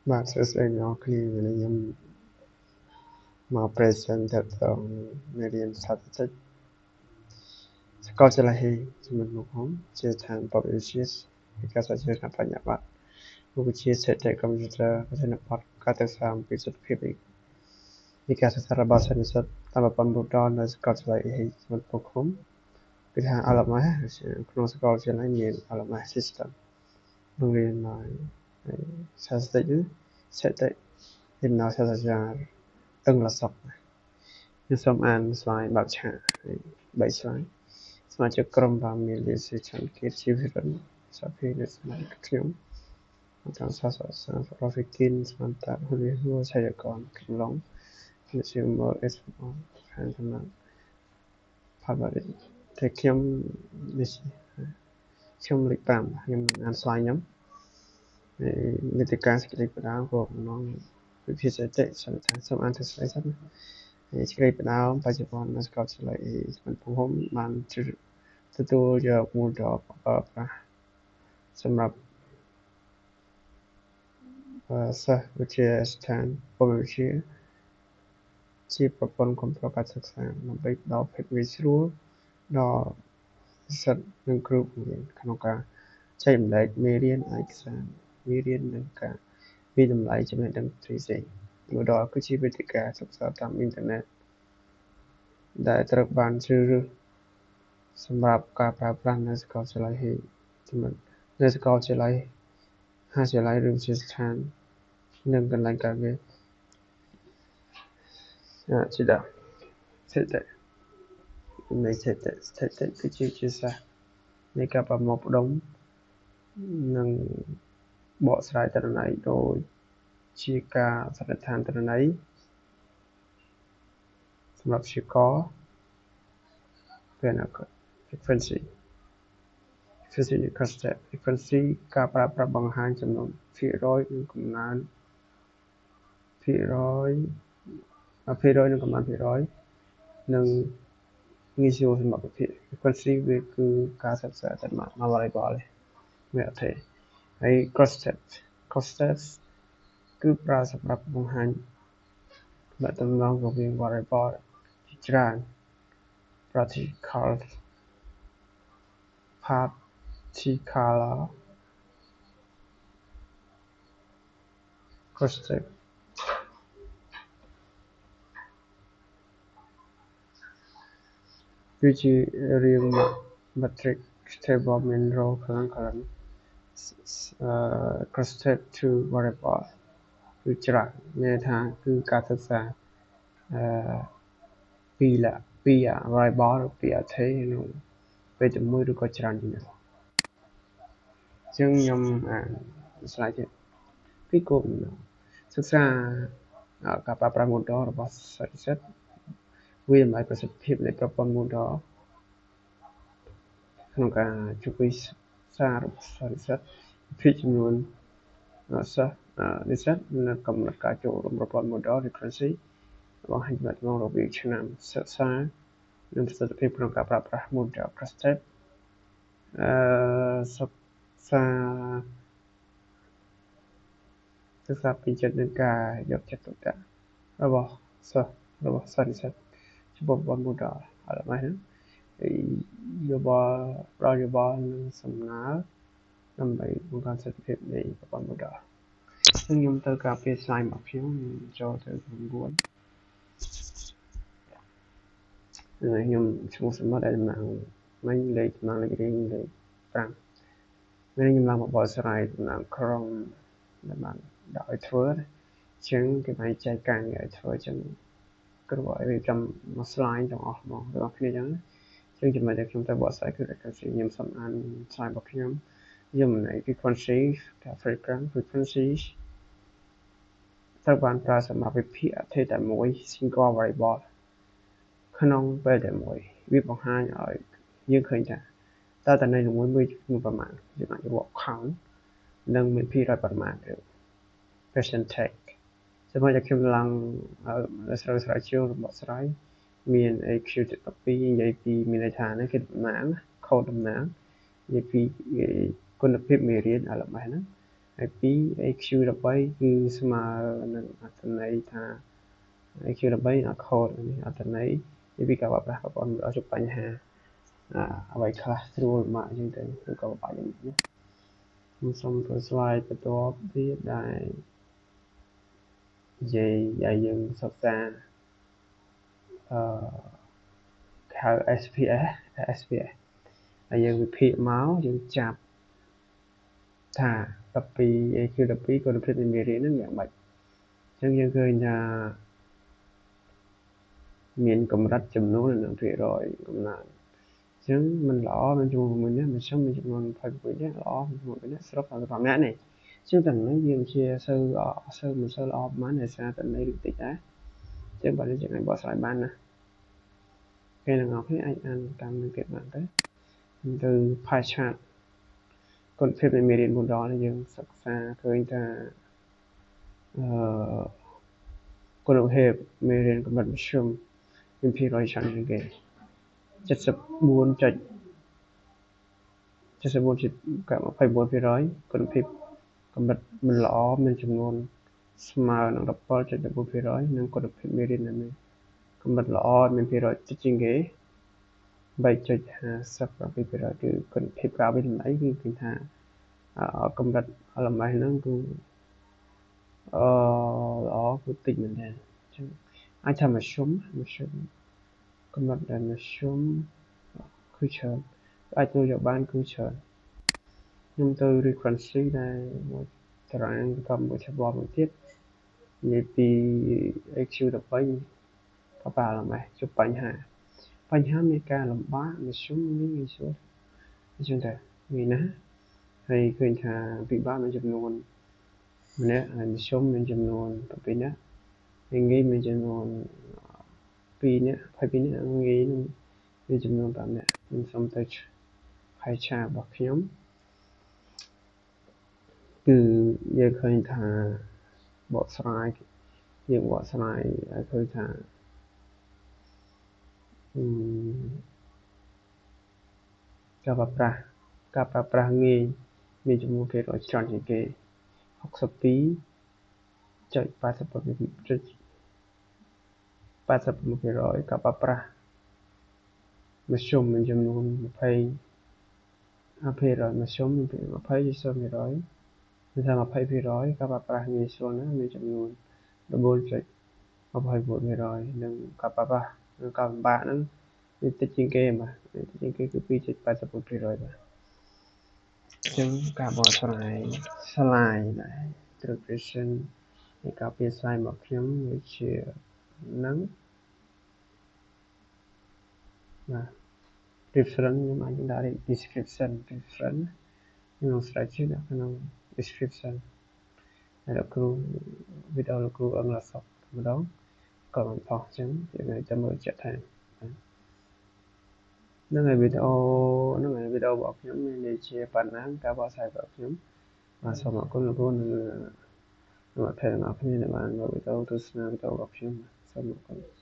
បាទសួស្តីអ្នកនរគ្នាថ្ងៃនេះខ្ញុំមក present ទាក់ទងមេរៀន Statistics សាកលវិទ្យាល័យជំនុំហំជាឋានបរិយាវិការសាជាបញ្ញាបត្រមុខវិជ្ជាស្ថិតិកុំព្យូទ័រប្រធានបទការសិក្សាអំពីសិទ្ធិភាពនៃការសិក្សារបស់សិស្សនិស្សិតតាមប្រព័ន្ធ Moodle នៅសាកលវិទ្យាល័យជំនុំហំគឺថា LMS ក្នុងសាកលវិទ្យាល័យមាន LMS system បង្រៀនមក Statistics ស្ថិតិរៀនដល់សាស្ត្រាចារ្យអឹងលសុកខ្ញុំសូមអាន slide បើកឆាក3 slide សមាជិកក្រុមបានមានលីស៊ីឆាន់គៀតជីវិរិនសាភិនៃសមាជិកខ្ញុំអាចារ្យសាស្ត្រសាស្ត្ររ៉ូហ្វីគីនសមន្តហ៊ុនវិហួឆាយកនកំឡុងអ្នកជាមលអេសខាងសំណាក់ផាបារិតែខ្ញុំនេះខ្ញុំលេខ5ខ្ញុំនឹងអាន slide ខ្ញុំមេតិកាសេចក្តីផ្ដើមគោលបំណងវិភាគស្ថិតិសន្និដ្ឋានសូមអានទៅស្ដីសិនសេចក្តីផ្ដើមបច្ចុប្បន្ននៅសាកលវិទ្យាល័យសមត្ថភូមិបានទទួលយក Moodle ប្រើប្រាស់សម្រាប់សិស្សវិទ្យាស្ថានភូមិវិទ្យាជាប្រព័ន្ធគ្រប់គ្រងការសិក្សាដើម្បីផ្ដល់ភាពងាយស្រួលដល់និស្សិតនិងគ្រូបង្រៀនក្នុងការចែករំលែកមេរៀនឯកសារមេរៀននិងការវាយតម្លៃចំណេះដឹងផ្សេងៗ Moodle គឺជាវេទិកាសិក្សាតាមអ៊ីនធឺណិតដែលត្រូវបានជ្រើសរើសសម្រាប់ការប្រើប្រាស់នៅសាកលវិទ្យាល័យនៅសាកលវិទ្យាល័យហាវិទ្យាល័យឬវិទ្យាស្ថាននិងកន្លែងការងារជាដើមស្ថិតិនៃស្ថិតិស្ថិតិគឺជាវិទ្យាសាស្ត្រនៃការប្រមូលផ្ដុំនិងបកស្រាយទិន្នន័យដូចជាការសន្និដ្ឋានទិន្នន័យសម្រាប់ព្យាករណ៍ពេលអនាគត frequency frequency នៃ concept frequency ការប្រើប្រាស់បង្ហាញចំនួនភាគរយនិងកំណើនភាគរយភាគរយនិងកំណើនភាគរយនិងងាយស្រួលសម្រាប់វិភាគ frequency វាគឺការសិក្សាតែមួយ variable ទេវាអត់ទេហើយ cross cross គឺប្រើសម្រាប់បង្ហាញទំនាក់ទំនងរវាង variable ជាច្រើន particular particular cross tab វាជារាង matrix table មាន row ខាង column cross tab to variable គឺច្រើនមានន័យថាគឺការសិក្សាអឺពីរពីរ variable ឬពីរអថេក្នុងពេលតែមួយឬក៏ច្រើនជាងនោះអញ្ចឹងខ្ញុំអាន slide ទៀតពីគោលបំណងសិក្សាការប្រើប្រាស់ model របស់សិស្សនិស្សិតវាតម្លៃប្រសិទ្ធភាពនៃប្រព័ន្ធ model ក្នុងការជួយសិក្សារបស់សិស្សនិស្សិតវិភាគចំនួនសិស្សនិស្សិតនិងកំណត់ការចូលរួមប្រព័ន្ធ model frequency បង្ហាញទំនាក់ទំនងរវាងឆ្នាំសិក្សានិងប្រសិទ្ធភាពក្នុងការប្រើប្រាស់ model cross tab អឺសិក្សាសិក្សាពីចិត្តនឹងការយកចិត្តទុកដាក់របស់សិស្សរបស់សិស្សនិស្សិតចំពោះប្រព័ន្ធ model ឥឡូវហ្នឹងយោបល់ផ្ដល់យោបល់និងសំណើដើម្បីបង្កើនប្រសិទ្ធភាពនៃប្រព័ន្ធ model ខ្ញុំទៅការពារ slide របស់ខ្ញុំចូលទៅ9ខ្ញុំឈ្មោះសមត្ថដែលតំណាងមិញលេខតំណាងលេខរៀងលេខ5នេះខ្ញុំឡើងមកបកស្រាយតំណាងក្រុមដែលបានដាក់ឲ្យធ្វើអញ្ចឹងគេបានចែកការងារឲ្យធ្វើអញ្ចឹងគ្រូឲ្យរៀបចំមួយ slide ទាំងអស់ហ្មងទាំងអស់គ្នាអញ្ចឹងអញ្ចឹងចំណុចដែលខ្ញុំទៅបកស្រាយគឺ frequency ខ្ញុំសូមអាន slide របស់ខ្ញុំយមន័យ frequency ការ frequency ត្រូវបានប្រើសម្រាប់វិភាគអថេតែមួយ single variable ក្នុងពេលតែមួយវាបង្ហាញឲ្យយើងឃើញថាតើតន័យមួយមួយចំនួនប្រមាណយើងអាចរាប់ count និងមានភាគរយប្រមាណឬ percentage សម្រាប់តែខ្ញុំឡើងស្រាវស្រាវជ្រាវរបស់ស្រាយមាន AQ 12និយាយពីមានន័យថានេះគេតំណាងខូដតំណាងនិយាយពីគុណភាពមេរៀន LMS ហ្នឹង ហើយ2 AQ13 គឺស្មើនឹងអត្ថន័យថា AQ13 អត់ខូចនេះអត្ថន័យពីការប្រើប្រាស់ប្រព័ន្ធអត់ជួបបញ្ហាអ្វីខ្លះស្រួលមកអញ្ចឹងទៅឬក៏ពិបាកយ៉ាងម៉េចណាខ្ញុំសូមធ្វើ slide បន្ទាប់ទៀតដែលនិយាយឲ្យយើងសិក្សាអឺហៅ SPS SPS ហើយយើងវិភាគមកយើងចាប់ថា12 AQ12 គុណភាពនៃមេរៀនហ្នឹងយ៉ាងម៉េចអញ្ចឹងយើងឃើញថាមានកម្រិតចំនួននិងភាគរយកំណើនអញ្ចឹងมันល្អមានចំនួន6នាក់មធ្យមមានចំនួន26នាក់ល្អមានចំនួន2នាក់សរុប35នាក់នេះអញ្ចឹងតន័យវាជាសូវសូវមិនសូវល្អប្រហែលដោយសារតន័យឬតិចដែរអញ្ចឹងបើនេះយើងអាចបកស្រាយបានណាគេទាំងអស់គ្នាអាចអានតាមនឹងទៀតបានទៅទៅ pie chart គុណភាពនៃមេរៀនមុនដល់នេះយើងសិក្សាឃើញថាអឺគុណភាពមេរៀនកម្រិតមធ្យមមានភាគរយច្រើនជាងគេ74ចុច74.29%គុណភាពកម្រិតមិនល្អមានចំនួនស្មើនឹង17.14%និងគុណភាពមេរៀនដែលមានកម្រិតល្អមានភាគរយតិចជាងគេ3.57%គឺគុណភាពការវិតម្លៃគឺឃើញថាកម្រិត LMS ហ្នឹងគឺអឺល្អគឺតិចមែនទែនអញ្ចឹងអាចថាមធ្យមមធ្យមកម្រិតដែលមធ្យមគឺច្រើនអាចទទួលយកបានគឺច្រើនខ្ញុំទៅ frequency ដែលមួយតារាងក៏មួយ table មួយទៀតនិយាយពី AQ13 បបា LMS ជួបបញ្ហាបញ្ហាមានការលំបាកមធ្យមងាយស្រួលអញ្ចឹងតែងាយណាស់ហើយឃើញថាពិបាកមានចំនួនម្នាក់ហើយមធ្យមមានចំនួន7នាក់ហើយងាយមានចំនួន2នាក់22នាក់ងាយនឹងមានចំនួន5នាក់ខ្ញុំសូមទៅផាយឆារបស់ខ្ញុំគឺយើងឃើញថាបកស្រាយយើងបកស្រាយឲ្យឃើញថាការប្រើប្រាស់ការប្រើប្រាស់ងាយមានចំនួនភាគរយច្រើនជាងគេ 62.86% ការប្រើប្រាស់មធ្យមមានចំនួន20%មធ្យម20.0%មានថា20%ការប្រើប្រាស់ងាយស្រួលណាស់មានចំនួន14.29%និងការប្រើប្រាស់និងការលំបាកហ្នឹងវាតិចជាងគេបាទតិចជាងគេគឺ2.84%បាទអញ្ចឹងការបកស្រាយ slide ដែរ description នៃការពៀ slide របស់ខ្ញុំវាជានឹងបាទ reference ខ្ញុំអាចដាក់ description reference ខ្ញុំស្រាវជ្រាវនៅក្នុង description ហើយលោកគ្រូវីដេអូលោកគ្រូអឹងឡាសុកម្ដងក៏បានផុសអញ្ចឹងយើងអាចចាំមើលជាក់ថានឹងហើយវីដេអូនឹងហើយវីដេអូរបស់ខ្ញុំមានដូចជាប៉ុណ្ណាការបកស្រាយរបស់ខ្ញុំបាទសូមអរគុណលោកគ្រូនិងមិត្តភ័ក្តិទាំងអស់គ្នាដែលបានមើលវីដេអូទស្សនាវីដេអូរបស់ខ្ញុំសូមអរគុណ។